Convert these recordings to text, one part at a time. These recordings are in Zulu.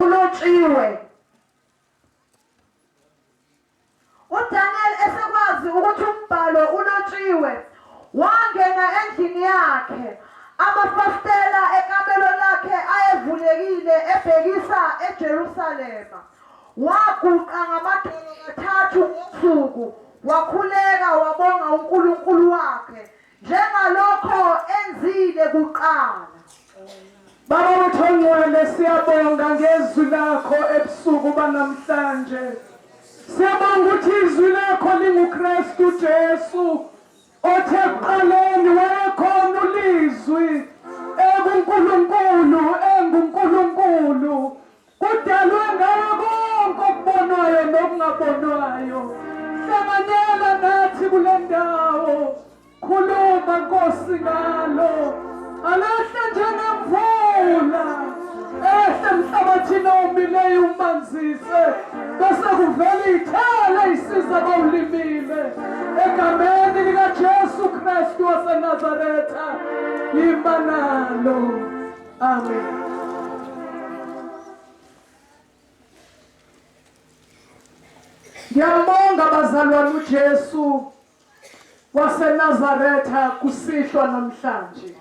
ulotshiwe. UDaniel esekwazi ukuthi umbhalo ulotshiwe, wangena endlini yakhe. Amafasitela ekamelo lakhe ayevulekile ebhekisa eJerusalema. Waguqa ngamadolo kathathu ngosuku, wakhuleka wabonga uNkulunkulu wakhe, njengalokho enzile kuqala. Baba wethu ongcwele, siyabonga ngezwi lakho ebusuku banamhlanje. Siyabonga ukuthi izwi lakho linguKristu Jesu othe ekuqaleni wayekhona ulizwi ekuNkulunkulu enguNkulunkulu. Kudalwe ngawe konke okubonwayo nokungabonwayo. Hlanganyela nathi kule ndawo. Khuluma Nkosi ngalo. Alehle njengemvula. Ehle emhlabathini omileyo umanzise. Bese kuvela iy'thelo ey'siza abawulimile. Egameni likaJesu Kristu waseNazaretha. Yima nalo. Amen. Ngiyambonga bazalwane uJesu waseNazaretha kusihlwa namhlanje.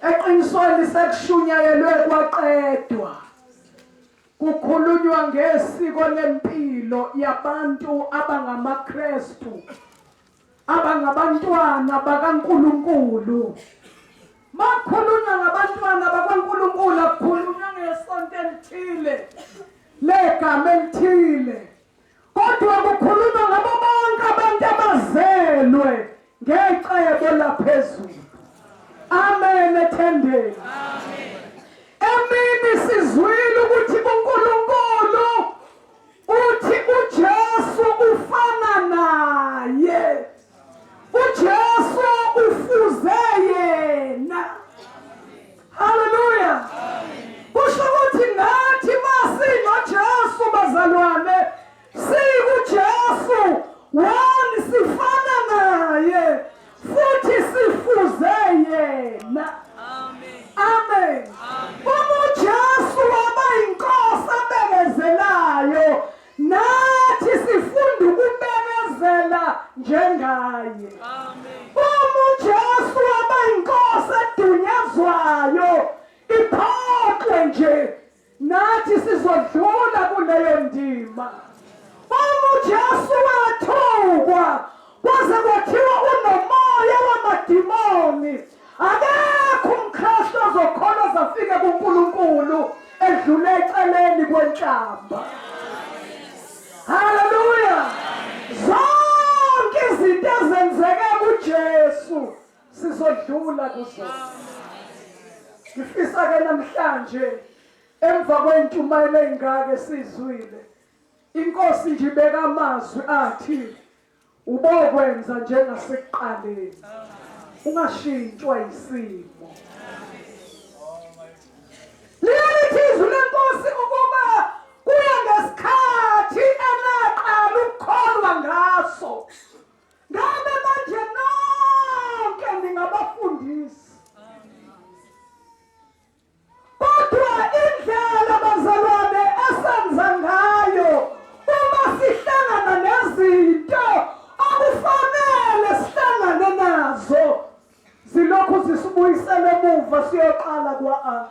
Eqinisweni sekushunyayelwe kwaqedwa. Kukhulunywa ngesiko lempilo yabantu abangamaKristu abangabantwana bakaNkulunkulu. Makukhulunywa ngabantwana bakwaNkulunkulu akukhulunywa ngesonto elithile legama elithile kodwa kukhulunywa ngabo bonke abantu abazelwe ngecebo laphezulu. Amen ethendeni. Amen. Emini sizwile ukuthi kuNkulunkulu Uthi uJesu ufana naye. UJesu ufuze yena. Haleluya. Kusho ukuthi nathi masinoJesu bazalwane sikuJesu one sifana naye futhi sifuze yena. Amen. Uma uJesu waba inkosi abekezelayo, nathi sifunda ukubekezela njengaye. Uma uJesu waba inkosi edunyazwayo, iphoxwe nje Nathi sizodlula kuleyo ndima. Uma uJesu wathukwa kwaze kwathiwa unomoya wamadimoni, akekho umKristu ozokholwa azafike kuNkulunkulu edlule eceleni kwenhlamba. Haleluya! Zonke izinto ezenzeke kuJesu sizodlula kuzona. Ngifisa ke namhlanje emva kwentshumayelo engaka esizwile inkosi nje ibeka amazwi athi ubokwenza njengasekuqaleni ungashintshwa isimo. Liyalithi izwi lenkosi ukuba kuya ngesikhathi enaqala ukukholwa ngaso. Ngabe manje nonke ningabafundisi. Kodwa indlela bazalwane esenza ngayo uma sihlangana nezinto okufanele sihlangane nazo zilokhu zisibuyisela emuva siyoqala kwa-A.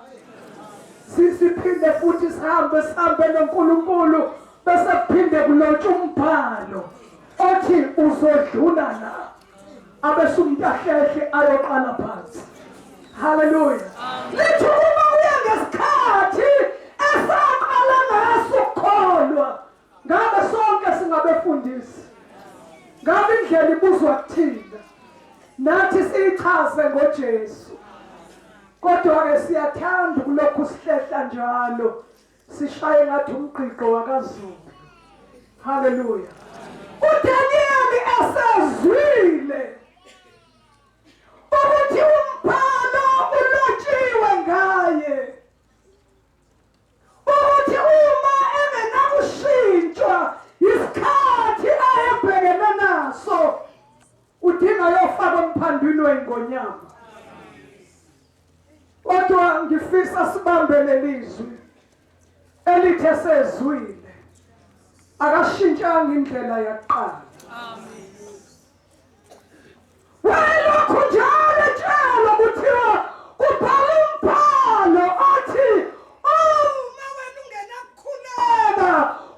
Sisiphinde futhi sihambe sihambe noNkulunkulu bese kuphinde kulotshwa umbhalo othi uzodlula la abese umuntu ahlehle ayoqala phansi. Haleluya. Lithi uma kuya ngesikhathi esaqala ngaso ukukholwa Ngabe sonke singabefundisi? Ngabe indlela ibuzwa kuthina? Nathi siyichaze ngoJesu. Kodwa-ke siyathanda ukulokhu sihlehla njalo sishaye ngathi umgqigqo wakaZulu. Haleluya. UDaniyeli esezwile ukuthi umbhalo ulotshiwe ngaye ukuthi uma engenakushintshwa isikhathi ayebhekene naso udinga yofaka emphandwini wengonyama. Kodwa ngifisa sibambe lelizwi. Elithe sezwile akashintshanga indlela yakuqala. Amen. Wayelokhu njalo etshelwa kuthiwa kubhala umbhalo othi uma wena ungenakukhuleka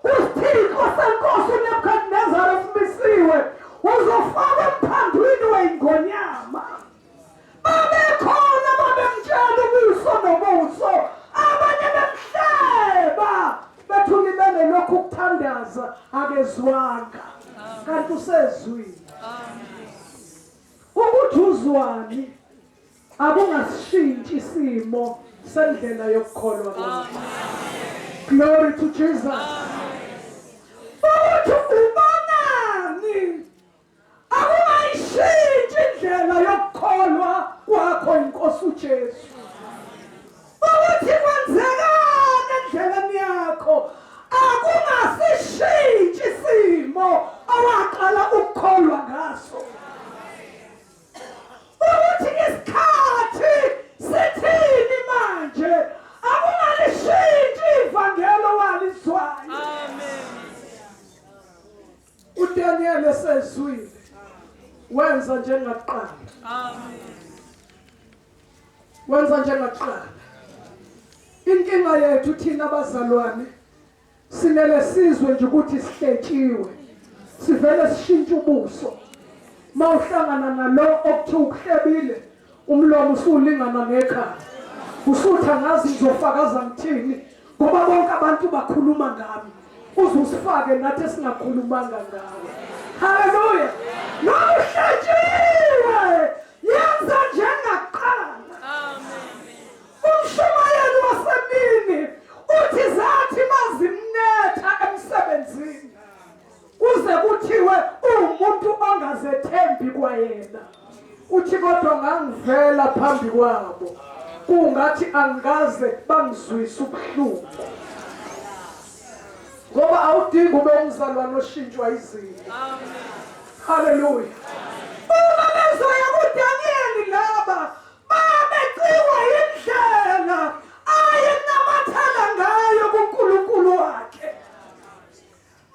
kusithixo senkosi uNebukadinezari esimisiwe uzofakwa emphandwini weyingonyama. Babekhona babemtshela ubuso nobuso, abanye bemhleba bethi ulibele lokhu ukuthandaza akezwanga, kanti usezwile. Ukuthi uzwani akungasishintshi isimo sendlela yokukholwa kwakho. Glory to Jesus. Ukuthi ubonani Akungayishintshi indlela yokukholwa kwakho inkosi uJesu. Ukuthi kwenzekani endleleni yakho akungasishintshi isimo owaqala ukukholwa ngaso. Ukuthi isikhathi sithini manje akungalishintshi ivangelo walizwayo. Amen. UDaniel esezwile wenza njengakuqala. Amen. Wenza njengakuqala. Inkinga yethu thina abazalwane sinele sizwe nje ukuthi sihletshiwe. Sivele sishintshe ubuso. Mawuhlangana nalo okuthiwa ukuhlebile Umlomo usulingana nekhanda. Usuthi angazi ngizofakaza ngithini ngoba bonke abantu bakhuluma ngami. Uze usifake nathi esingakhulumanga ngawe. Haleluya. Noma uhlatshiwe yenza njengakuqala. Amen. Umshumayeli wasemini uthi zathi mazimnetha emsebenzini. Kuze kuthiwe uwumuntu ongazethembi kwayena. Uthi kodwa ngangivela phambi kwabo kungathi angikaze bangizwise ubuhlungu. Ngoba awudingi ube umzalwane oshintshwa izimo. Haleluya. Uma bezoya kuDaniyeli laba babecikwa yindlela ayenamathela ngayo kuNkulunkulu wakhe.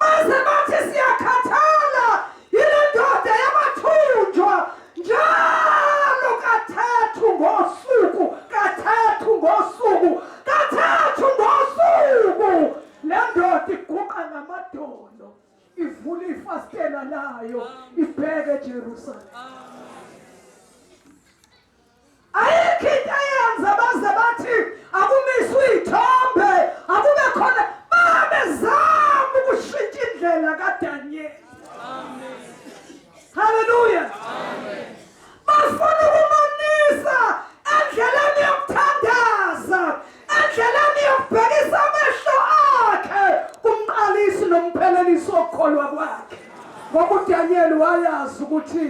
Baze bathi siyakhathala yile ndoda yamathunjwa njalo kathathu ngosuku, kathathu ngosuku, kathathu ngosuku. Le ndoda iguqa ngamadolo ivula ifasitela layo ibheke eJerusalema. Ayikho into eyenza baze bathi akumiswe iy'thombe akube khona babezama ukushintsha indlela kaDaniyeli. Haleluya. Bafuna ukumonisa endleleni yokuthandaza, endleleni yokubhekisa amehlo akhe kumqalisi nomphelelisi wokukholwa kwakhe. Ngoba uDaniyeli wayazi ukuthi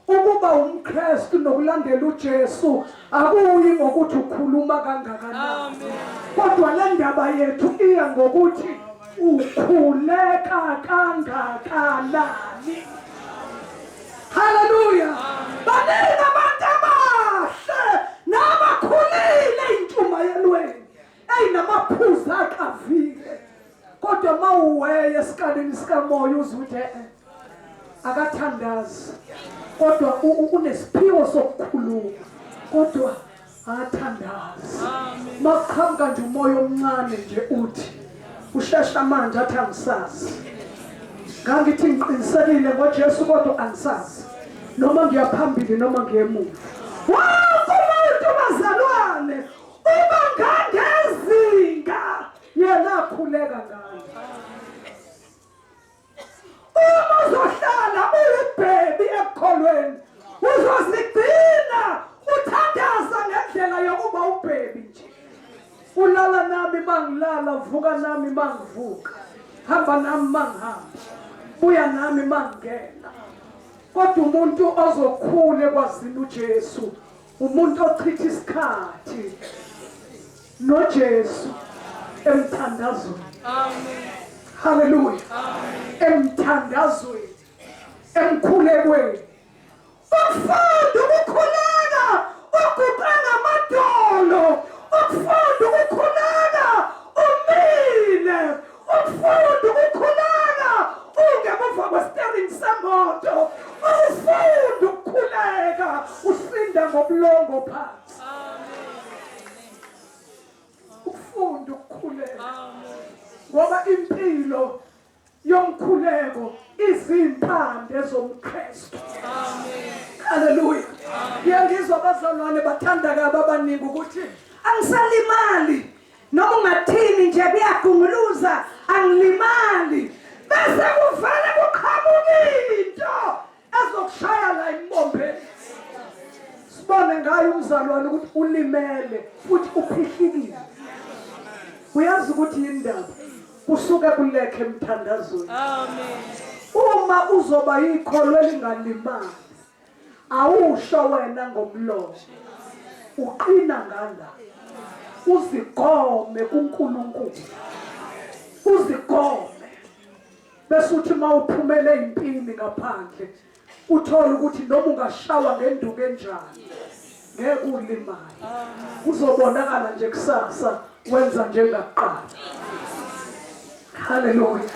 Ukuba umKristu nokulandela uJesu akuyi ngokuthi ukhuluma kangakanani. Kodwa le ndaba yethu iya ngokuthi ukhuleka kangakanani. Haleluya! Baningi abantu abahle nabakhulile intshumayelweni eyinamaphuzu aqavile. Kodwa mawuweye esikalini sikamoya uzwe ukuthi eh akathandazi kodwa unesiphiwo sokukhuluma kodwa akathandazi makuqhamuka nje umoya omncane nje uthi ushesha manje athi angisazi ngangithi ngiqinisekile ngoJesu kodwa angisazi noma ngiyaphambili noma ngiyemuva wonke umuntu bazalwane uba ngangezinga yena akhuleka ngayo Uma uzohlala uwubhebi ekukholweni, uzozigcina uthandaza ngendlela yokuba ubhebi nje. Ulala nami mangilala, vuka nami mangivuka, hamba nami mangihamba, buya nami mangingena. Kodwa umuntu ozokhula ekwazini uJesu, umuntu ochitha isikhathi noJesu emthandazweni. Amen. Haleluya. Amen. Emthandazweni, emkhulekweni. Ukufunda ukukhuleka uguqe ngamadolo, ukufunda ukukhuleka umile. Ngoba impilo yomkhuleko izimpande zomKristu. Amen. Haleluya. Ngiyangizwa abazalwane bathanda kabi abaningi ukuthi angisalimali noma ungathini nje kuyagunguluza angilimali bese kuvele kuqhamuka into ezokushaya la imbombeni sibone ngayo umzalwane ukuthi ulimele futhi uphihlikile uyazi ukuthi yindaba kusuke kulekhe emthandazweni Amen. uma uzoba ikholwa elingalimali awusho wena ngomlomo uqina ngala uzigome kuNkulunkulu uzigome bese uthi uma uphumele empini ngaphandle uthole ukuthi noma ungashawa ngenduku enjani ngeke ulimale kuzobonakala nje kusasa wenza njengakuqala haleluya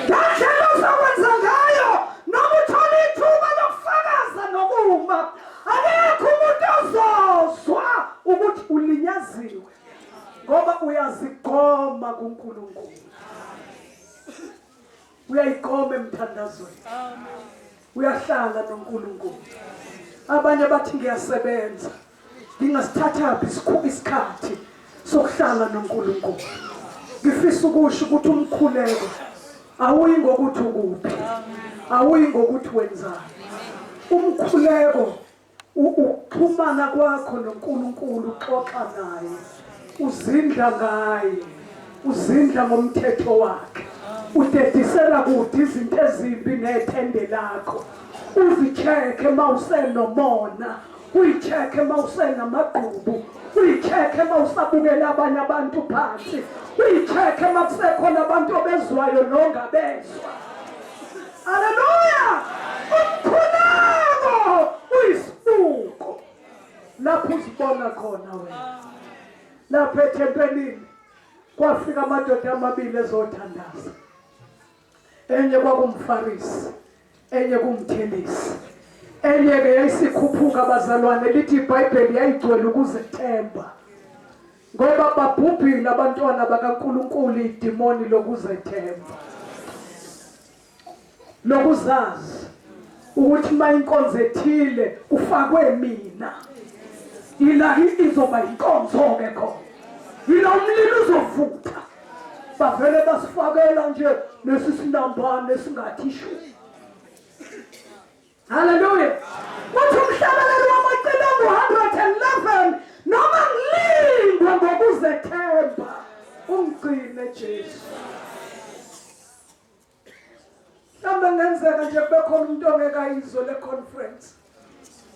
ngendlela ozokwenza ngayo noma uthole ithuba lokufakaza nokuma akekho umuntu ozozwa ukuthi ulinyaziwe ngoba uyazigoma kuNkulunkulu uyayigoma emthandazweni uyahlala noNkulunkulu abanye bathi ngiyasebenza ngingasithathaphi isikhathi sokuhlala noNkulunkulu ngifisa ukusho ukuthi umkhuleko awuyi ngokuthi ukuphi awuyi ngokuthi wenzani umkhuleko Ukuxhumana kwakho noNkulunkulu uxoxa naye, uzindla ngaye, uzindla ngomthetho wakhe. Udedisela kude izinto ezimbi nethende lakho. Uzicheck-e mawusenomona, uyicheck-e mawusenamagqubu, uyicheck-e mawusabukela abanye abantu phansi, uyicheck-e makusekhona abantu obezwayo nongabezwa. Haleluya! Umkhuleko uyisibuko lapho uzibona khona wena. Lapha ethempelini kwafika amadoda amabili ezothandaza. Enye kwakumfarisi, enye kumthelisi. Enye ke yayisikhuphuka bazalwane lithi iBhayibheli yayigcwele ukuzethemba. Ngoba babhubhile abantwana bakaNkulunkulu idimoni lokuzethemba. Lokuzazi ukuthi uma inkonzo ethile kufakwe mina ila izoba inkonzo ke khona. Ila umlilo uzovutha. Bavele basifakela nje lesi sinambane esingathi shu. Haleluya. Uthi umhlabeleli wamacilongo 111 noma ngilingwe ngokuzethemba ungigcine Jesu. Mhlawumbe kungenzeka nje kube khona umuntu ongeke ayizwe le conference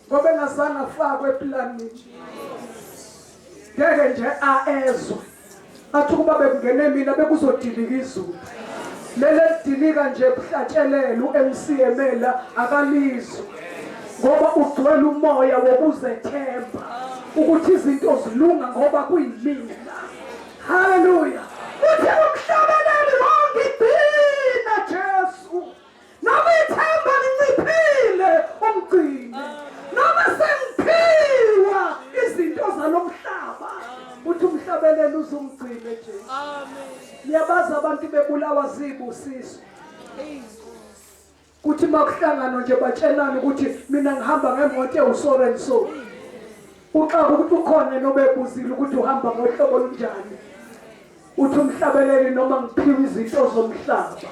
ngoba engazange afakwe eplanini. Ngeke nje aezwe. Athi ukuba bekungene mina bekuzodilika izulu. Leli elidilika nje kuhlatshelela uMC Emela akalizwa ngoba ugcwele umoya wokuzethemba ukuthi izinto zilunga ngoba kuyimina. Haleluya. Uthi umhlabeleli wangigcina Jesu. Noma ithemba linciphile umgcine. Noma sengiphiwa izinto zalomhlaba. Uthi umhlabeleli uzungigcine Jesu. Amen. Niyabazi abantu bebulawa zibusiso. Kuthi makuhlanganwa nje batshelana ukuthi mina ngihamba ngemoto ewuso and so. Uxaka ukuthi ukhona nobebuzile ukuthi uhamba ngohlobo olunjani. Uthi umhlabeleli noma ngiphiwe izinto zomhlaba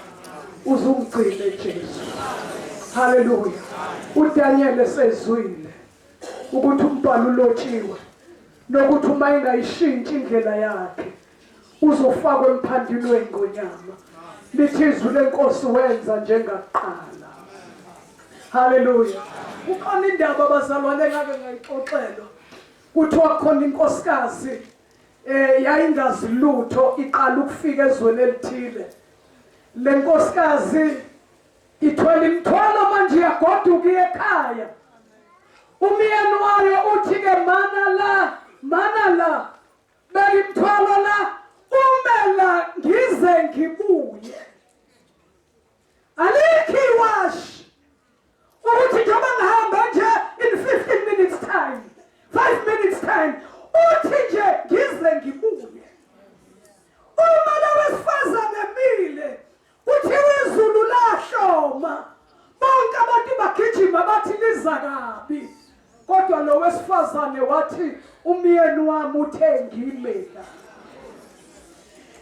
uzungigcine Jesu. Haleluya. uDaniel esezwile ukuthi umbhalo ulotshiwe nokuthi uma engayishintshi indlela yakhe uzofakwa emphandini wengonyama. Lithi izwi lenkosi wenza njengakuqala. Haleluya. Kukhona indaba abazalwane engake ngayixoxelwa. Kuthiwa khona inkosikazi eh yayingazi lutho iqala ukufika ezweni elithile le nkosikazi ithwele imithwalo manje iyagoduka iye ekhaya umyeni wayo uthi ke mana la mana la beka imithwalo la ume la ngize ngibuye alikho iwashi ukuthi njengoba ngihamba nje in 15 minutes time 5 minutes time uthi nje ngize ngibuye uma lo wesifazane Bambiza kabi. Kodwa lo wesifazane wathi umyeni wami uthe ngime la.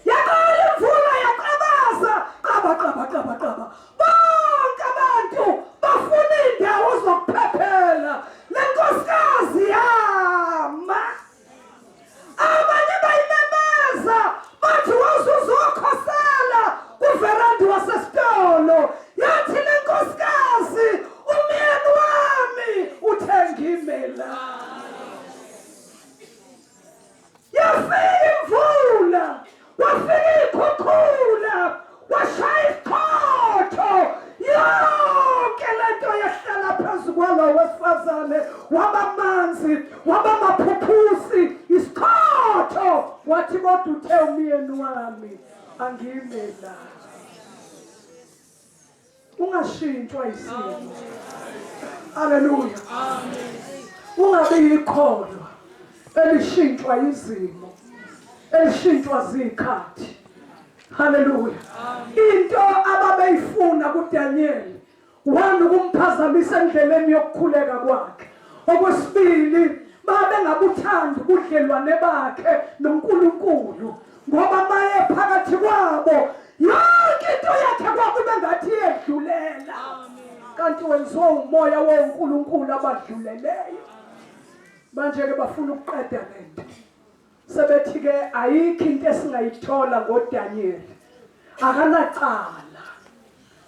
Yaqala imvula yaqabaza, qaba qaba qaba qaba. Bonke abantu bafuna indawo zokuphephela. Le nkosikazi yama. Abanye bayimemeza bathi wawusuzokhosela kuverandi wasesitolo. Yathi le nkosikazi umyeni wami uthe ngime la. Yafika imvula, kwafika iy'khukhula, kwashaya isichotho, yonke lento yehlala phezu kwalo wesifazane, waba manzi, waba maphuphusi, isichotho. Wathi kodwa uthe umyeni wami angime la. Ungashintshwa isimo. Haleluya. Ungabi yikholwa elishintshwa izimo, elishintshwa zikhathi. Haleluya. Into ababeyifuna kuDaniel one ukumphazamisa endleleni yokukhuleka kwakhe. Okwesibili babengabuthandi ubudlelwane bakhe noNkulunkulu ngoba maye phakathi kwabo yonke into yakhe kwakube ngathi iyedlulela kanti wenziwa umoya wonkulunkulu abadluleleyo manje ke bafuna ukuqeda lento sebethi ke ayikho into esingayithola ngoDaniel akanacala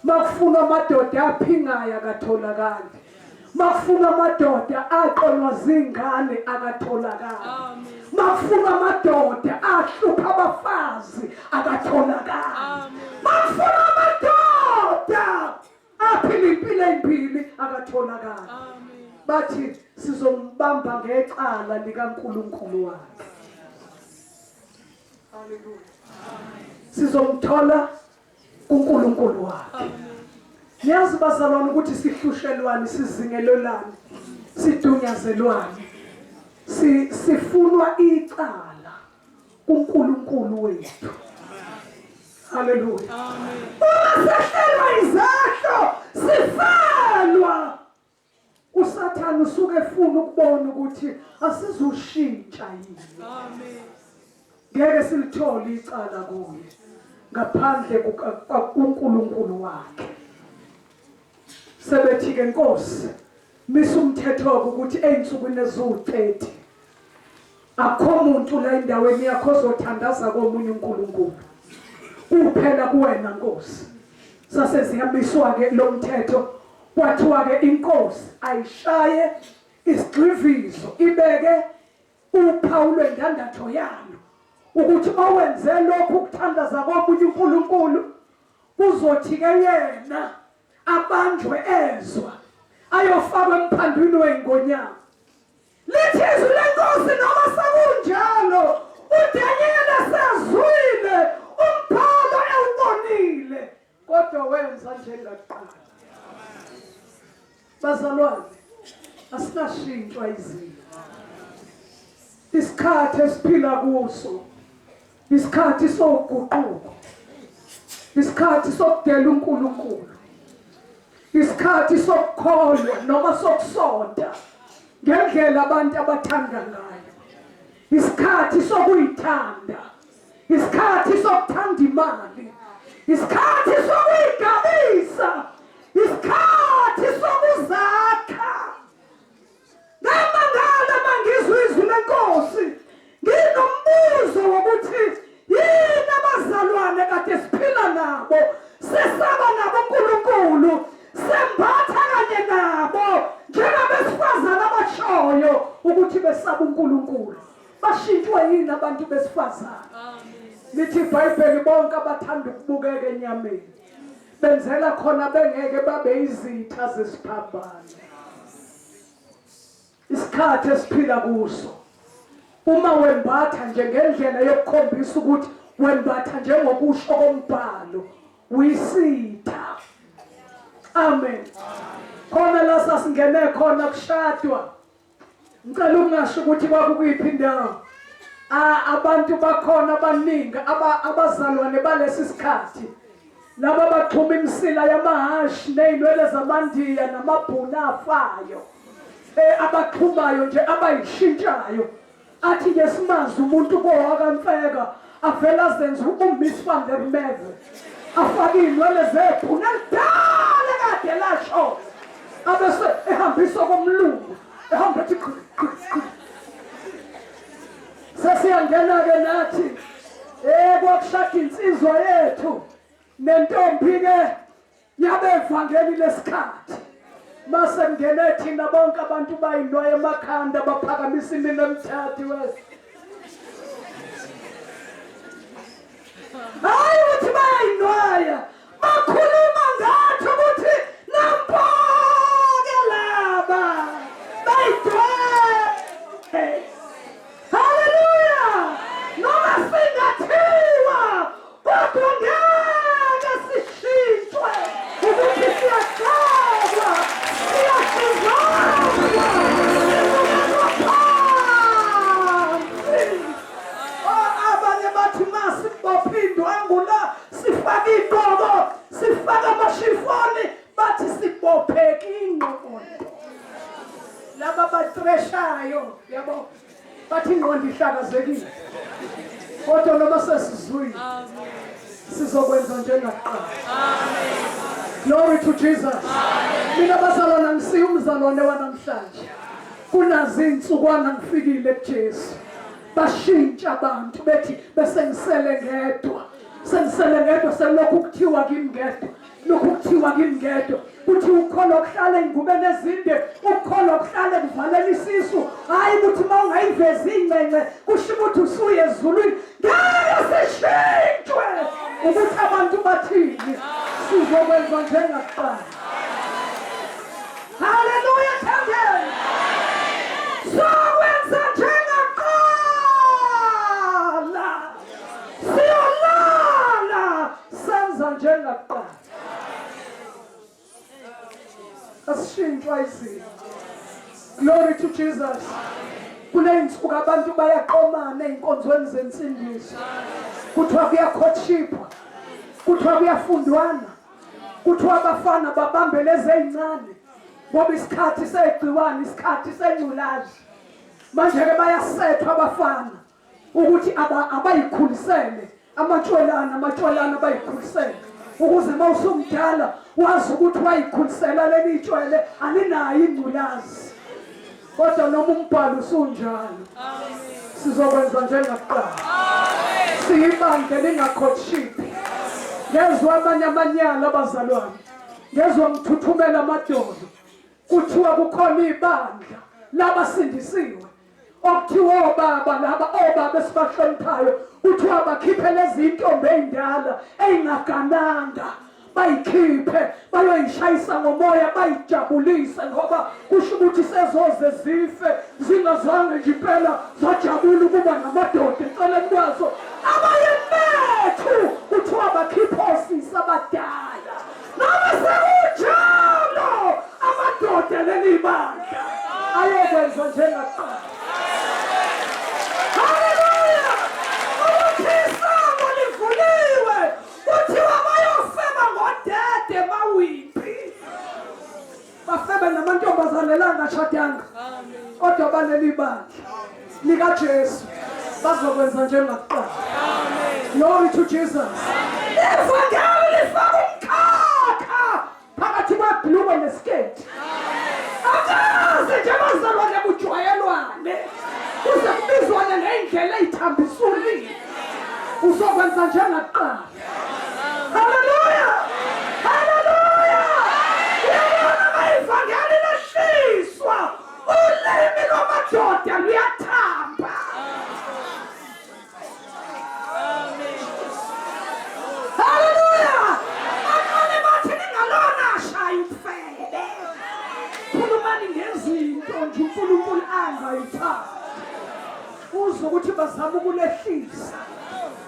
Makufunwa amadoda aphingayo akatholakali. Makufunwa amadoda aqonwa zingane akatholakali. Makufunwa amadoda ahlupha abafazi akatholakali. Makufunwa amadoda aphila impilo ezimbili akatholakali. Bathi sizombamba ngecala likaNkulunkulu wakhe. Haleluya. Sizomthola kuNkulunkulu wakhe. Niyazi bazalwane ukuthi sihlushelwani, sizingelelani, sidunyazelwani. Si, sifunwa icala kuNkulunkulu wethu. Haleluya. Uma sehlelwa izehlo sifelwa. USathane usuke efuna ukubona ukuthi asizushintsha yini. Amen. Ngeke silithole icala kuye ngaphandle kukaNkulunkulu wakhe. Sebethi ke Nkosi, misa umthetho ukuthi ezinsukwini eziwu-30 Akukho muntu la endaweni yakho ozothandaza komunye uNkulunkulu. Kuphela kuwena Nkosi. Sase ziyamiswa ke lo mthetho kwathiwa ke inkosi ayishaye isigxivizo ibeke uphawu lwendandatho yalo ukuthi owenze lokhu ukuthandaza komunye uNkulunkulu kuzothi ke yena abanjwe ezwa ayofakwa emphandwini wey'ngonyama Lithi izwi lenkosi noma sekunjalo uDaniel esezwile umbhalo ewubonile kodwa wenza njengakuqala. Bazalwane asinashintshwa izimo. Isikhathi esiphila kuso isikhathi soguquko isikhathi sokudela uNkulunkulu isikhathi sokukholwa noma sokusonta ngendlela abantu abathanda ngayo isikhathi sokuyithanda isikhathi sokuthanda imali isikhathi sokuyigabisa isikhathi sokuzakha Ngamangala mangizwa izwi lenkosi nginombuzo wokuthi yini abazalwane kade siphila nabo sesaba nabo uNkulunkulu sembatha kanye nabo njengabesifazane abashoyo ukuthi besaba uNkulunkulu bashintshwe yini abantu besifazane lithi iBhayibheli bonke abathanda ukubukeka enyameni benzela khona bengeke babe izitha zesiphambano Isikhathi esiphila kuso uma wembatha nje ngendlela yokukhombisa ukuthi wembatha njengokusho kombhalo uyisitha. Amen. Khona la sasingene khona kushadwa. Ngicela ungasho ukuthi kwakukuyiphi indawo. Abantu bakhona abaningi abazalwane balesi sikhathi. Laba baxhuma imisila yamahhashi nezinwele zamandiya namabhunu afayo. Eh abaxhumayo nje abayishintshayo. Athi nje simazi umuntu kowakamfeka avele azenze uMiss van der Merwe. Afake izinwele zebhunu elidala kade lasho. Abese ehambiswa komlungu ehamba ethi qhi qhi qhi. Sesiyangena-ke nathi eh kwakushada insizwa yethu nentombi-ke yabevangeli lesikhathi mase kungene thina bonke abantu bayinwaye emakhanda baphakamisa iminwe emithathu wes hayi ukuthi bayayinwaya bakhuluma ngathi ukuthi nampoke laba bayidwele haleluya noma singathiwa kodwa ngeke sishintshwe ukuthi siyagxekwa siyasizazwa sibukelwa phansi abanye bathi masibophe indwangu la sifake igqoko sifake amashifoni bathi sibopheke ingqondo laba batreshayo yabo bathi ingqondo ihlakazekile kodwa noma sesizwile sizokwenza njengakuqala glory to jesus mina bazalwana ngisiye umzalwane wanamhlanje kunazi insukwana ngifikile kuJesu bashintsha abantu bethi bese ngisele ngedwa sengisele ngedwa selokhu kuthiwa kimi ngedwa lokhu kuthiwa kimi ngedwa kuthi ukukholwa kuhlala ey'ngubeni ezinde ukukholwa kuhlala ekuvaleni isisu hhayi ukuthi uma ungayivezi iy'ncence kusho ukuthi usuye ezulwini ngeke sishintshwe ukuthi abantu bathini sizokwenza njengakuqala Haleluya Thandeni. Sokwenza njengaqala. Siyolala senza njengaqala. Asishintshwa izinto. Glory to Jesus. Kuleyinsuku abantu bayaqomana ezinkonzweni zensindiso. Kuthiwa kuyakhotshipwa. Kuthiwa kuyafundwana. Kuthiwa abafana babambe lezi ezincane ngoba isikhathi segciwane isikhathi sengculazi. Manje-ke bayasethwa abafana ukuthi abayikhulisele amatshwelana amatshwelana abayikhulisele ukuze uma usumdala wazi ukuthi wayikhulisela leli tshwele alinayo ingculazi. Kodwa noma umbhalo usunjalo sizokwenza njengakuqala. Siyibandla elingakhothshiphi. Ngezwa amanye amanyala abazalwane. Ngezwa ngithuthumela amadolo. Kuthiwa kukhona ibandla labasindisiwe okuthiwa obaba laba obaba esibahloniphayo kuthiwa bakhiphe lezi ntombi ey'ndala ey'ngagananga bayikhiphe bayoyishayisa ngomoya bayijabulise ngoba kusho ukuthi sezoze zife zingazange nje impela zajabula ukuba namadoda eceleni kwazo abayeni bethu kuthiwa bakhiphe osisi abadala noma sekunjalo amadoda leli bandla ayokwenza njengakuqala haleluya ukuthi isango livuliwe Kuthiwa bayofeba ngodede mawiphi. Bafebe namantombazane la angashadanga. Kodwa baleli bandla likaJesu bazokwenza njengakuqala. Glory to Jesus. Ivangeli lifaka umkhakha phakathi kwebhulukwe nesiketi. Akaze nje bazalwane kujwayelwane kuze kubizwane ngey'ndlela ey'thambisa ulimi. Uzokwenza njengakuqala. Haleluya! Haleluya! Uyabona uma ivangeli lehliswa ulimi lwamadoda luyathamba. Haleluya! Abanye bathi ningalona ashaya ubufebe. Khulumani ngezinto nje uNkulunkulu angayithandi. Uzwe ukuthi bazama ukulehlisa.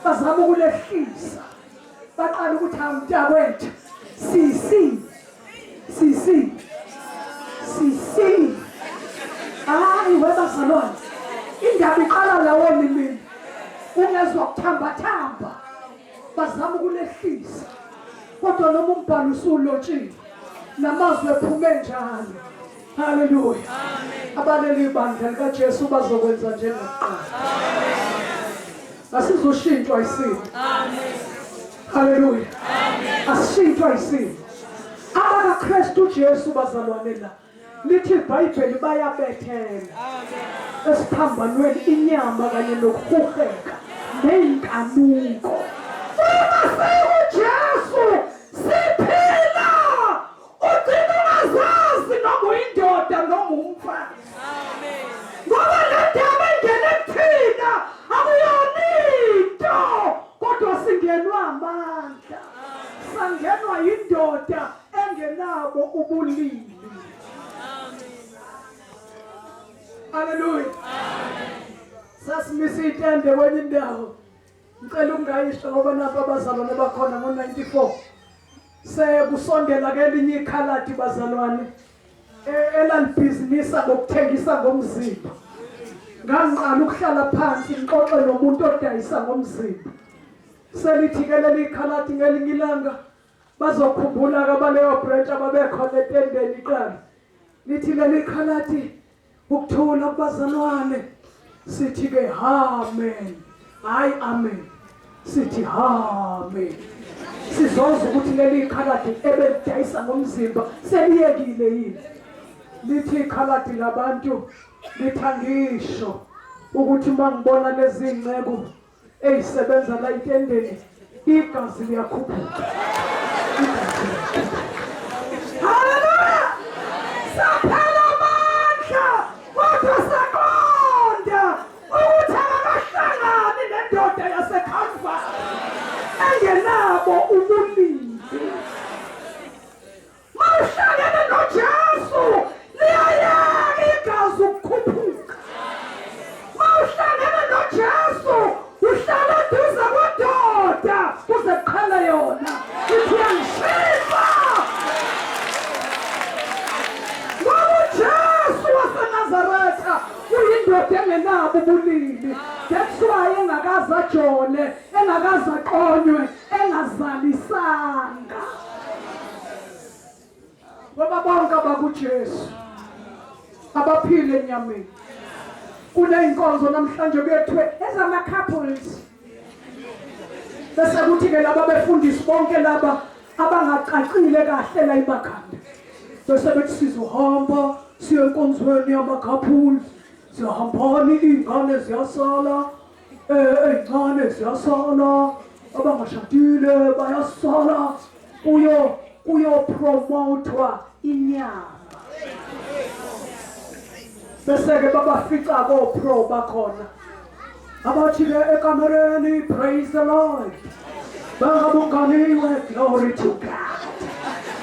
Bazama ukulehlisa. Baqala ukuthi awumntakwethu. Sisi. Sisi. Sisi. Hayi webazalwane. Indaba iqala lawo limini. Ungezwa kuthambathamba. Bazama ukulehlisa. Kodwa noma umbhalo usulotshiwe namazwi ephume njalo. Haleluya. Abaleli bandla likaJesu bazokwenza njengakuqala. Asizoshintshwa isimo. Amen. Haleluya. Asishintshwa isimo. AbakaKristu Jesu bazalwane la. Lithi iBhayibheli bayabethela. Esiphambanweni inyama kanye nokuhuheka nezinkanuko. Uma sikuJesu siphila ugcina ungazazi noma uyindoda noma umfazi. Amen. Ngoba le ndaba ingene kuthina akuyona into kodwa singenwa amandla. Sangenwa yindoda engenabo ubulili. Haleluya. Sasimisa itende kwenye indawo. Ngicela ukungayisho ngoba napa abazalwane bakhona ngo-94. Sekusondela kelinye ikhaladi bazalwane elalibhizinisa ngokuthengisa ngomzimba. Ngangiqala ukuhlala phansi ngixoxe nomuntu odayisa ngomzimba. Selithi-ke leli ikhaladi ngelinye ilanga Bazokhumbula-ke abaleyo branch ababekhona etendeni iqala. Lithi leli khaladi ukuthula kubazalwane. Sithi-ke amen. Hayi amen. Sithi amen. Sizozwa ukuthi leli khaladi ebelidayisa ngomzimba seliyekile yini. Lithi ikhaladi labantu lithi angisho ukuthi uma ngibona lezi nceku eyisebenza la itendeni igazi liyakhuphuka. Haleluya! Saphela amandla kodwa saqonda ukuthi akakahlangani nendoda yaseCalvary engenabo ubulili. Mawuhlangene noJesu liyayeka igazi ukukhuphuka. Mawuhlangene noJesu uhlala duze kwedoda kuze kuqhele yona. Ithi uyangishisa. Ngoba uJesu waseNazaretha uyindoda engenabo ubulili. That's why engakaze ajole, engakaze aqonywe, engazalisanga ngoba bonke abakuJesu abaphile enyameni. Kuneyinkonzo namhlanje kuyethiwe ezama-couples, bese kuthi-ke laba befundisi bonke laba abangacacile kahle la emakhanda bese bethi sizohamba siye enkonzweni yama-couples, siyahambani, iy'ngane ziyasala, ey'ncane ziyasala, abangashadile bayasala, kuyo kuyopromothwa inyama. Bese-ke babafica ko-pro bakhona abathi-ke ekamereni praise the Lord, bangabuganiwe, glory to God,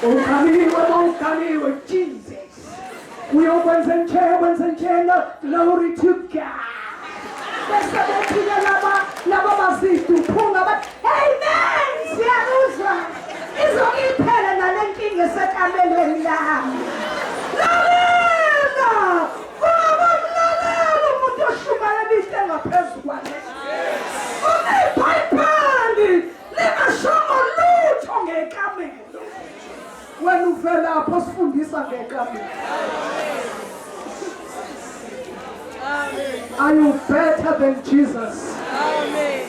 uganiwe bawuganiwe Jesus, uyokwenza nje wenze njena, glory to God. Bese bethi-ke laba laba baziduphunga bathi amen, siyakuzwa, izoke iphele nale nkinga esekamelweni lami. Lalela, ungakumlalela umuntu oshumayela into engaphezu kwale. Uma iBhayibheli lingashongo lutho ngekamelo, wena uvelaphi osifundisa ngekamelo? Are you better than Jesus? Amen.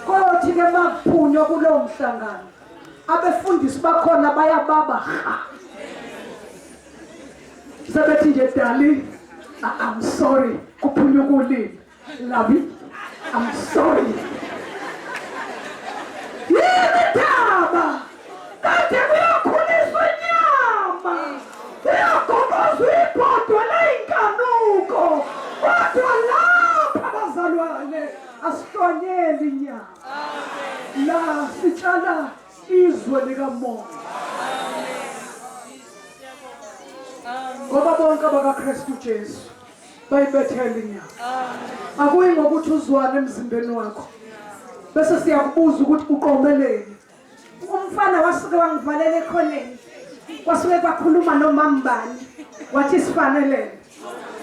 Kothi ke makuphunywa kulowo mhlangano abefundisi bakhona bayababa ha. Sebethi nje dali, I'm sorry, kuphunyuka ulimi. Love, I'm sorry. Yini indaba? Kade kuyokhuliswa inyama, kuyogobozwa ibhodwe ley'nkanuko, kodwa lapha bazalwane asihlwanyeli inyama. La sitshala izwe likamoya. Ngoba bonke abakaKristu Jesu bayibethela inyama. Akuyi ngokuthi uzwane emzimbeni wakho bese siyakubuza ukuthi uqomeleni. Umfana wasuke wangivalela ekhoneni, kwasuke kwakhuluma nomambani wathi sifanelene.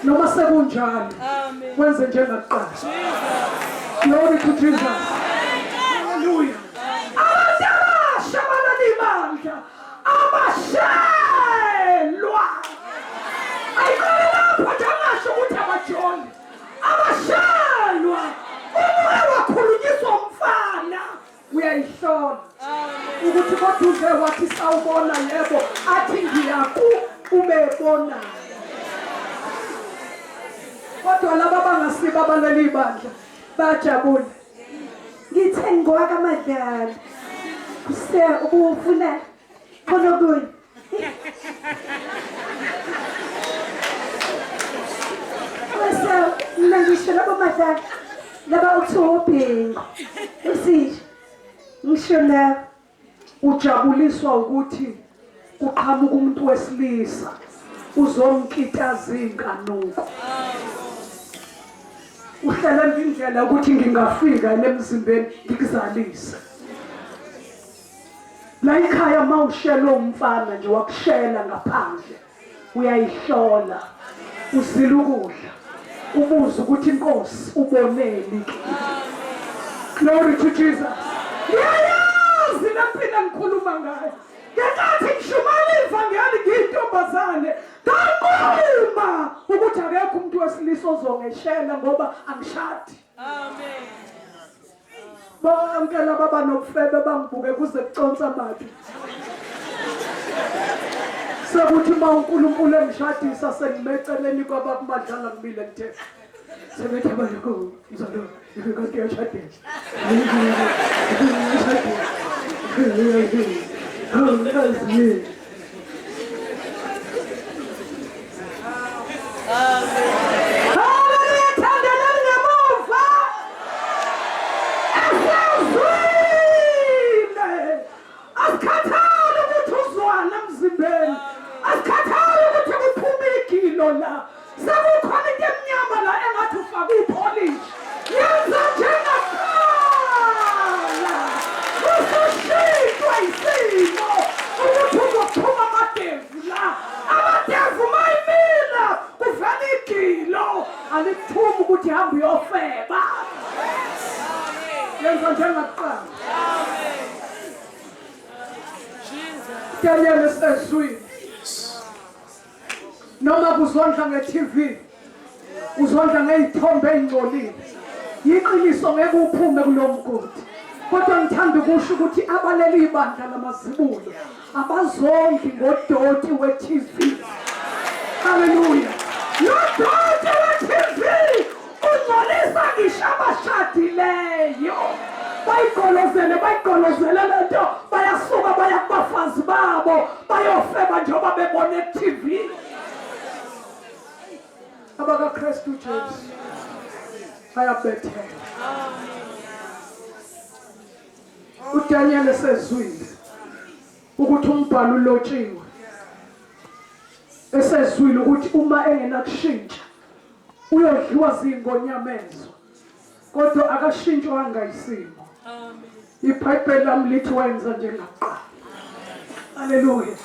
Noma sekunjalo wenze njengakuqala. Glory to Jesus. Hallelujah. Abantu Uyayihlola ukuthi kodwa uze wathi sawubona yebo athi ngiyaku ubebona. Kodwa laba bangasiba abaleli bandla bajabula. Ngithe ngwaka madlala. Kuse ubufuna khona okunye. Bese mina ngisho labo madlala laba okuthiwa obhengu. Usisho. Ngisho la Ujabuliswa ukuthi kuqhamuka umuntu wesilisa uzomkitaza inkanuko. Uhlela indlela ukuthi ngingafika emzimbeni ngikuzalise. La ekhaya mawushela umfana nje wakushela ngaphandle uyayihlola uzila ukudla ubuze ukuthi inkosi uboneni kimi. Glory to Jesus. Ngiyayazi le mpilo engikhuluma ngayo. Ngenkathi ngishumayela ivangeli ngiyintombazane nganquma ukuthi akekho umuntu wesilisa ozongeshela ngoba angishadi. Amen. Bonke laba banobufebe bangibuke kuze kuconsa amathe. Sekuthi uma uNkulunkulu engishadisa sengimeceleni kwabakumadlala ngimile ngithe sebethi abanye ko mzalo kanti uyashadisa. Uyashadisa. Haleluya thandelani ngemuva. Esezwile. Asikhathali ukuthi uzwane emzimbeni. Asikhathali ukuthi kuphume igilo la. Sekukhona into emnyama la engathi ufake upholishi. Yenza njengakuqala. Usushintshwa isimo ukuthi uzophuma amadevu la. Amadevu mayimila kuvela igilo. Alikuthumi ukuthi hamba uyofeba. Yenza njengakuqala. Daniel esezwini. Noma kuzondla nge-TV uzondla ngey'thombe ey'ngcolile yiqiniso ngeke uphume kulo mgodi kodwa ngithanda ukusho ukuthi abaleli ibandla lamazibulo abazondli ngodoti we-TV haleluya lo doti we-TV ungcolisa ngisho abashadileyo bayigolozele bayigolozele le nto bayasuka baya kubafazi babo bayofeba njengoba bebona e-tv abakaKristu Jesu bayabethela uDaniel esezwile ukuthi umbhalo ulotshiwe esezwile ukuthi uma engenakushintsha uyodliwa zingonyamezwa kodwa akashintshwanga isimo ibhayibheli lami lithi wenza njengakuqala haleluya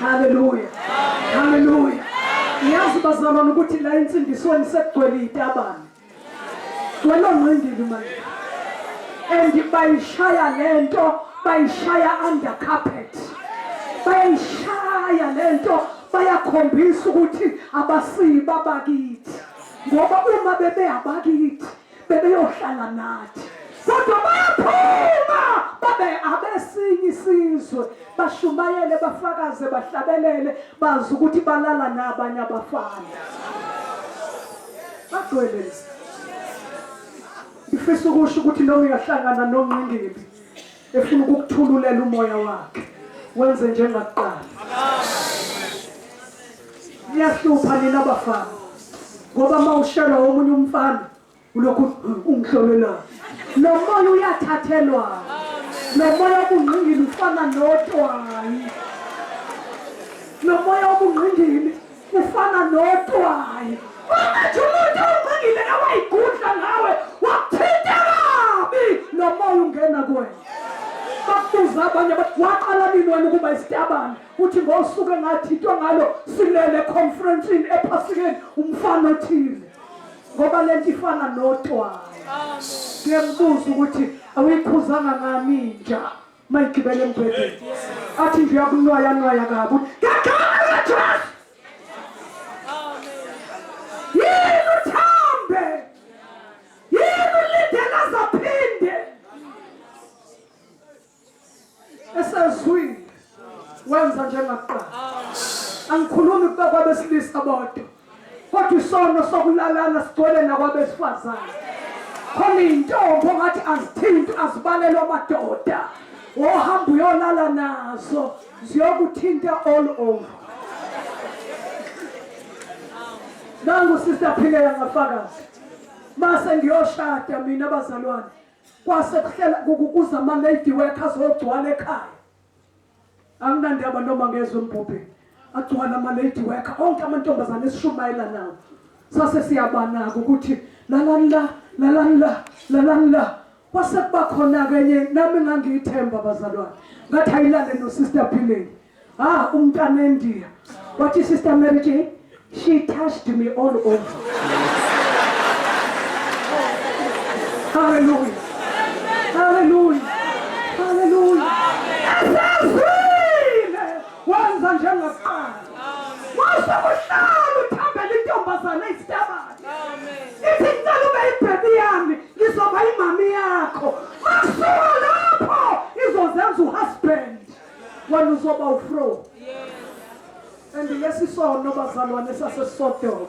haleluya haleluya ngiyazi bazalwane ukuthi la insindisweni sekugcwele itabane gcwele ongqingili manje and bayishaya lento bayishaya under carpet bayishaya lento bayakhombisa ukuthi abasiba bakithi ngoba uma bebe abakithi bebeyohlala nathi kodwa bayaphuma babe abesinye isizwe bashumayele bafakaze bahlabelele bazi ukuthi balala nabanye abafana bagcwele ngifisa ukusho ukuthi noma uyahlangana nongqingili efuna ukukuthululela umoya wakhe wenze njengakuqala niyahlupha nina bafana ngoba uma ushelwa omunye umfana ulokhu ungihlolelana lo moya uyathathelwa lo moya obungqingili ufana notwayi lo moya obungqingili ufana notwayi uma nje umuntu ongqingile ewayigudla ngawe wakuthinta kabi lo moya ungena kuwena bakubuza abanye bathi waqala nini wena ukuba isitabane uthi ngosuku engathintwa ngalo silele econferensini ephasikeni umfana othile ngoba lento ifana notwayi ngiyembuza ukuthi awuyikhuzanga ngani inja mayigibele embhedeni athi nje uyakunwaya nwaya kabi ngegama likaJesu yini uthambe yini ulindele azaphinde Esezwile wenza njengakuqala. Angikhulumi kuba kwabesilisa bodwa, kodwa isono sokulalana sigcwele nakwabesifazane. Khona iy'ntombi ongathi azithinti, azibalelwa amadoda, wohamba uyolala nazo ziyokuthinta all over. Nangu sister Phileya ngafakazi. Mase ngiyoshada mina bazalwane, kwase kuhlela kuza ama-lady worker azogcwala ekhaya. Anginandaba noma ngezwe embhubheni, agcwala ama-lady worker onke amantombazane esishumayela nawo. Sase siyabanaka ukuthi lalani la, lalani la, lalani la. Kwase kuba khona-ke enye nami ngangiyithemba bazalwane, ngathi ayilale no-sister Phileni. Ah, umntana eNdiya wathi, Sister Mary Jane, she touched me all over. Hallelujah, hallelujah, hallelujah. Esezwile wenza njengakuqala. Wase kuhlala uthambela intombazane eyisitabane, ithi ngicela ube ibhebi yami, ngizoba imami yakho. Masuka lapho izozenza uhusband, wena uzoba ufro. And lesi sono bazalwane saseSodoma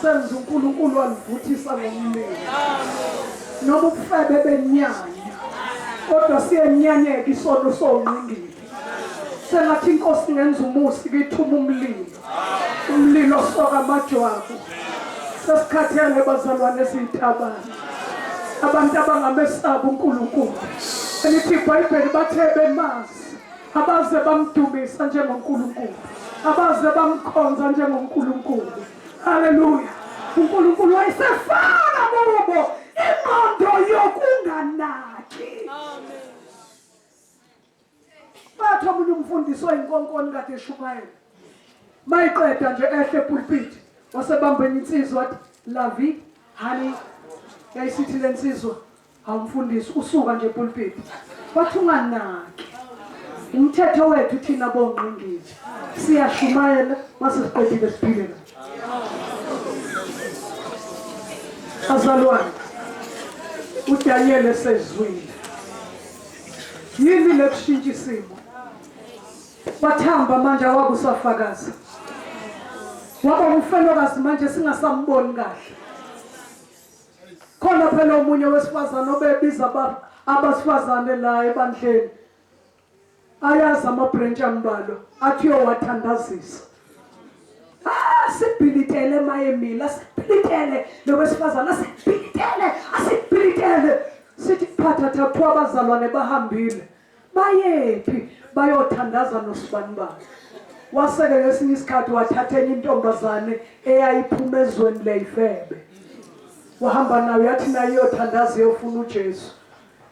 senza uNkulunkulu walivuthisa ngomlilo. Noma ubufebe benyanya, kodwa siyenyanyeka isono songqingili. Sengathi inkosi ngenza umusi kithuma umlilo, umlilo soka amajwabu. Sesikhathele bazalwane esiyithabane, abantu abangamesabi uNkulunkulu. Elithi iBhayibheli bathe bemazi abaze bamdumisa njengoNkulunkulu, abaze bamkhonza njengoNkulunkulu. Haleluya! uNkulunkulu wayesefaka kubo ingqondo yokunganaki. Bathi omunye umfundisi oyinkonkoni kade eshumayela, mayiqeda nje ehle epulpit, wasebambeni insizwa wathi, "Lavi honey." Yayisithi le nsizwa, "Awumfundisi, usuka nje epulpit." Wathi, "Unganaki, umthetho wethu thina bongqingili siyashumayela, mase siqedile siphile kahle." Azalwane, uDaniel esezwile yini lekushintsha isimo, wathamba manje awakusafakaza, waba umfelokazi manje singasamboni kahle. Khona phela omunye wesifazane obebiza abasifazane la ebandleni, ayazi ama-branch ambalwa, athi uyowathandazisa. Ah, sibhilitele mayemile, asibhilitele nowesifazane, asibhilitele, asibhilitele. Sithi phatha kuthiwa abazalwane bahambile, bayephi? Bayothandaza nosibanibani. Waseke ngesinye isikhathi wathatha enye intombazane eyayiphuma ezweni leyifebe, wahamba nayo, yathi nayo iyothandaza, iyofuna uJesu.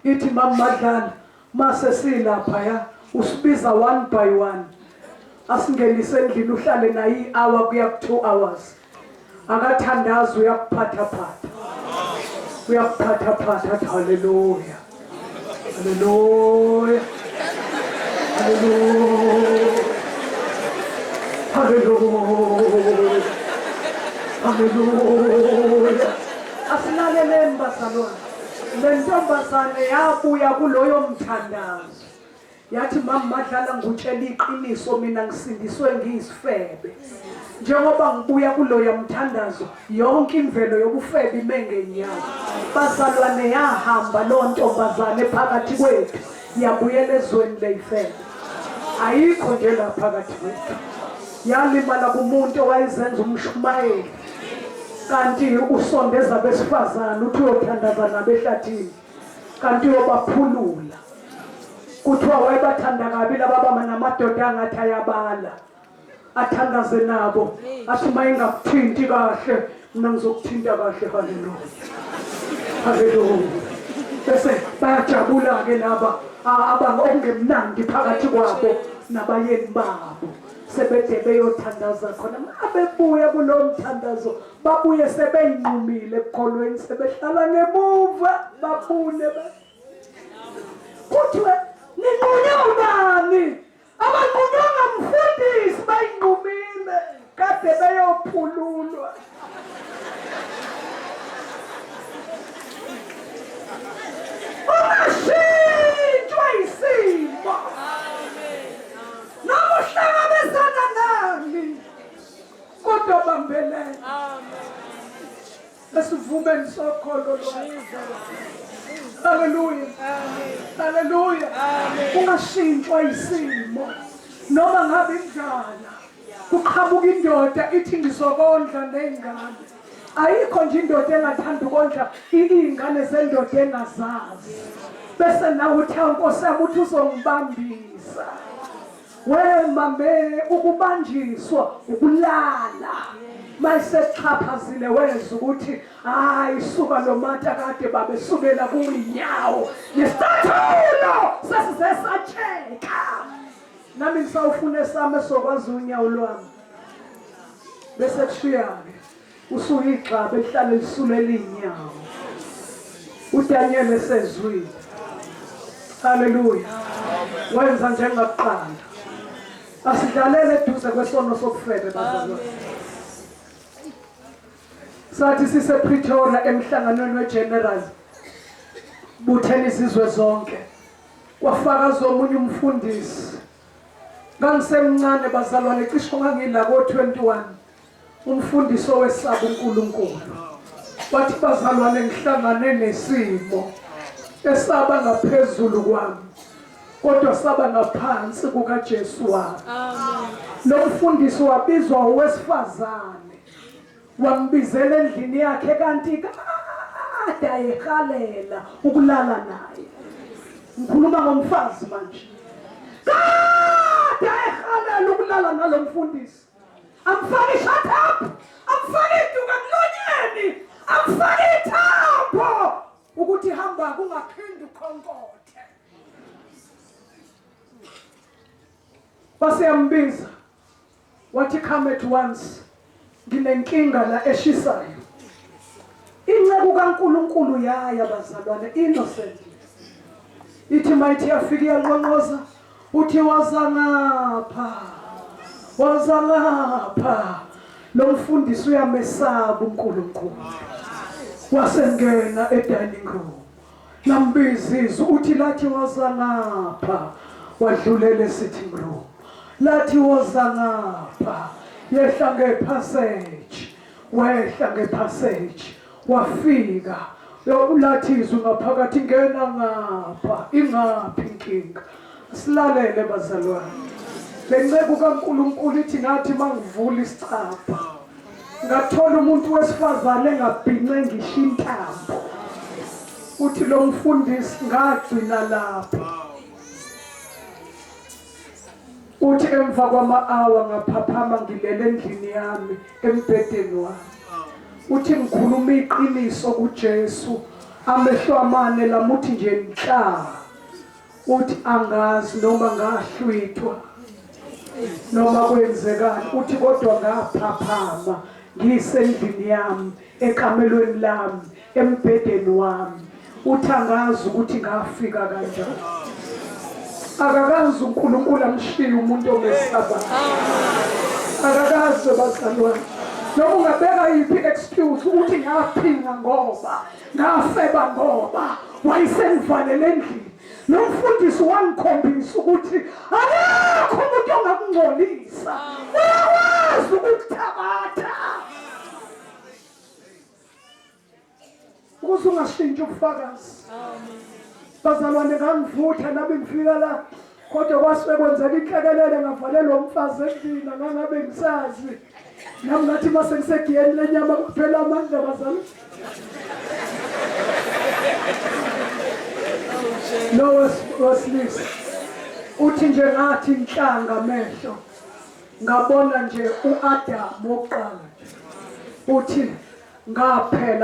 Ithi, "Mama Madlala, mase silapha ya usibiza one by one, asingenise endlini, uhlale naye i-hour kuya ku-2 hours, akathandazi, uyakuphathaphatha, uyakuphathaphatha, athi haleluya, haleluya, haleluya, haleluya, haleluya." Asilaleleni bazalwane. Le ntombazane yabuya kuloyo mthandazo, yathi, "Mama Madlala, ngutshela iqiniso, mina ngisindiswe ngiyisifebe. Njengoba ngibuya kuloya mthandazo, yonke imvelo yobufebe ime ngenyawo." Bazalwane, yahamba loo ntombazane phakathi kwethu, yabuyela ezweni leyifebe, ayikho nje la phakathi kwethu. Yalimala kumuntu owayezenza umshumayeli, kanti usondeza besifazane, uthi uyothandaza nabo ehlathini, kanti uyobaphulula. Kuthiwa wayebathanda kabi laba bama namadoda angathi ayabala, athandaze nabo, athi uma engakuthinti kahle, mina ngizokuthinta kahle. Haleluya, haleluya. Bese bayajabula-ke laba okungemnandi phakathi kwabo nabayeni babo, sebede beyothandaza khona. Mabebuya kulowo mthandazo, babuye sebeyinqumile ekukholweni, sebehlala ngemuva, babune kuthiwe, "Ninqunywe ubani?" Abanqunywanga mfundisi, bayinqumile, kade beyophululwa. Ungashintshwa isimo. Haleluya. Ungashintshwa isimo noma ngabe indlala. Kuqhamuka indoda ithi ngizokondla ney'ngane. Ayikho nje indoda engathanda ukondla iy'ngane zendoda engazazi. Bese nawe uthi awu Nkosi yami uthi uzongibambisa. We mame ukubanjiswa ukulala. Mayisexhaphazile wezwa ukuthi hayi suka lo mata kade babesukela kuyinyawo. Nesicathulo sesize satsheka. Nami ngisawufuna esami esokwazi unyawo lwami. Bese kushiya-ke usuyigxaba elihlale lisulela iy'nyawo. UDaniel esezwile. Haleluya. Wenza njengakuqala. Asidlalele eduze kwesono sokufebe bazalwane. Sathi sisePretoria emhlanganweni weGeneral butheni izizwe zonke. Kwafakaza omunye umfundisi. Ngangisemncane bazalwane cishe ngangila ko-21. Umfundisi owesaba uNkulunkulu. Wathi bazalwane ngihlangane nesimo esaba ngaphezulu kwami kodwa saba ngaphansi kukaJesu wami. Amen. Lo mfundisi wabizwa owesifazane wambizela endlini yakhe kanti kade ayehalela ukulala naye. Ngikhuluma ngomfazi manje. Kade ayehalela ukulala nalo mfundisi. Amfake shut up. Amfake iduka emlonyeni. Amfake ithambo ukuthi hamba kungaphindi ukhonkothe. Baseyambiza wathi come at once nginenkinga la eshisayo. Inceku kaNkuluNkulu yaya bazalwane innocent. Ithi mayithi yafika iyanqonqoza uthi waza ngapha waza ngapha lo mfundisi uyamesaba uNkulunkulu wasengena e-dining room lambiza izwi uthi lathi waza ngapha wadlulela e-sitting room lathi woza ngapha yehla ngepassage wehla ngepassage wafika lathi izwi ngaphakathi ngena ngapha ingaphi inkinga silalele bazalwane le nceku kaNkulunkulu ithi ngathi mangivula isicabha ngathola umuntu wesifazane engabhince ngisho intambo uthi lo mfundisi ngagcina lapho uthi emva kwama-awa ngaphaphama ngilele endlini yami embhedeni wami uthi ngikhuluma iqiniso kuJesu amehlo amane lamuthi nje nhla uthi angazi noma ngahlwithwa noma kwenzekani uthi kodwa ngaphaphama ngisendlini yami ekamelweni lami embhedeni wami uthi angazi ukuthi ngafika kanjani akakazi uNkulunkulu amshiye umuntu omesabayo akakazi bazalwane noma ungabeka yiphi excuse ukuthi ngaphinga ngoba ngafeba ngoba wayesengivalele endlini lo mfundisi wangikhombisa ukuthi akekho umuntu ongakungcolisa uyakwazi ukukuthabatha ukuze ungashintshi ubufakazi bazalwane ngangivutha nami ngifika la kodwa kwasuke kwenzeka inhlekelele ngavalelwa umfazi endlini angangabe ngisazi nami ngathi uma sengisegiyeni lenyama kuphela amandla bazalwane lo wesilisa uthi nje ngathi inhlanga amehlo ngabona nje uAdam wokuqala nje uthi ngaphela.